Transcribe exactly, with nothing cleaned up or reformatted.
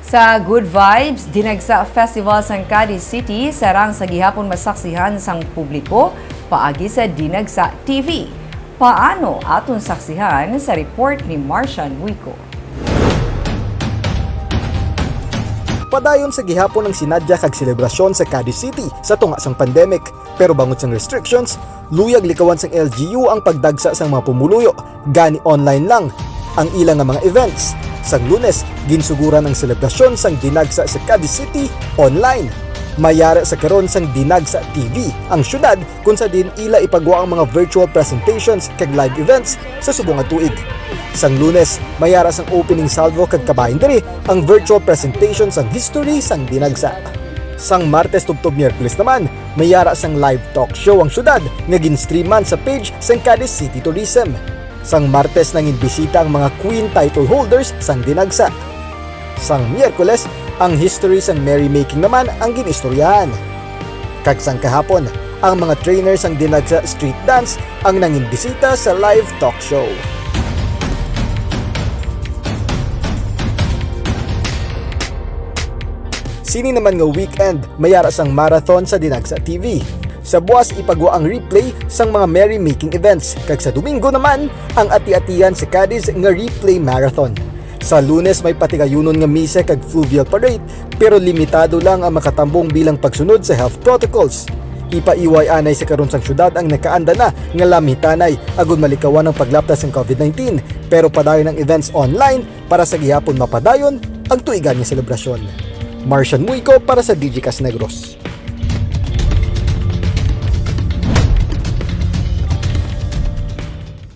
Sa Good Vibes Dinagsa Festival sang Cadiz City, sarang sa gihapon masaksihan sang publiko paagi sa Dinagsa T V. Paano? Aton saksihan sa report ni Marcian Muico. Padayon sa gihapon ang sinadya kag selebrasyon sa Cadiz City sa tunga sang pandemic. Pero bangod sang restrictions, luyag likawan sang L G U ang pagdagsa sang mga pumuluyo, gani online lang ang ila nga mga events. Sang Lunes, ginsuguran ang selebrasyon sang Dinagsa sa Cadiz City online. Mayara sa karon sang Dinagsa T V ang syudad, kung sa diin ila ipagwa ang mga virtual presentations kag live events sa subong nga tuig. Sang Lunes, mayara sang opening salvo kag kabahin diri ang virtual presentation sang history sang Dinagsa. Sang Martes tubtob Miyerkules naman, mayara sang live talk show ang syudad nga ginstreaman sa page sang Cadiz City Tourism. Sang Martes, nangin bisita ang mga queen title holders sang Dinagsa. Sang Miyerkules, ang history sang merrymaking naman ang ginistoryahan. Kag sang kahapon, ang mga trainers sang Dinagsa Street Dance ang nangin bisita sa live talk show. Sini naman nga weekend, mayara sang marathon sa Dinagsa T V. Sa buas, ipagwa ang replay sang mga merrymaking events, kag sa Domingo naman, ang ati-atian sa Cadiz nga replay marathon. Sa Lunes, may patigayunon nga misa kag fluvial parade, pero limitado lang ang makatambong bilang pagsunod sa health protocols. Ipaiway anay sa karon sang syudad ang nakaanda na nga lamhitanay agud malikawan ang paglapta sang COVID nineteen, pero padayon ang events online para sa gihapon mapadayon ang tuigan nga selebrasyon. Marcian Muico para sa Digicast Negros.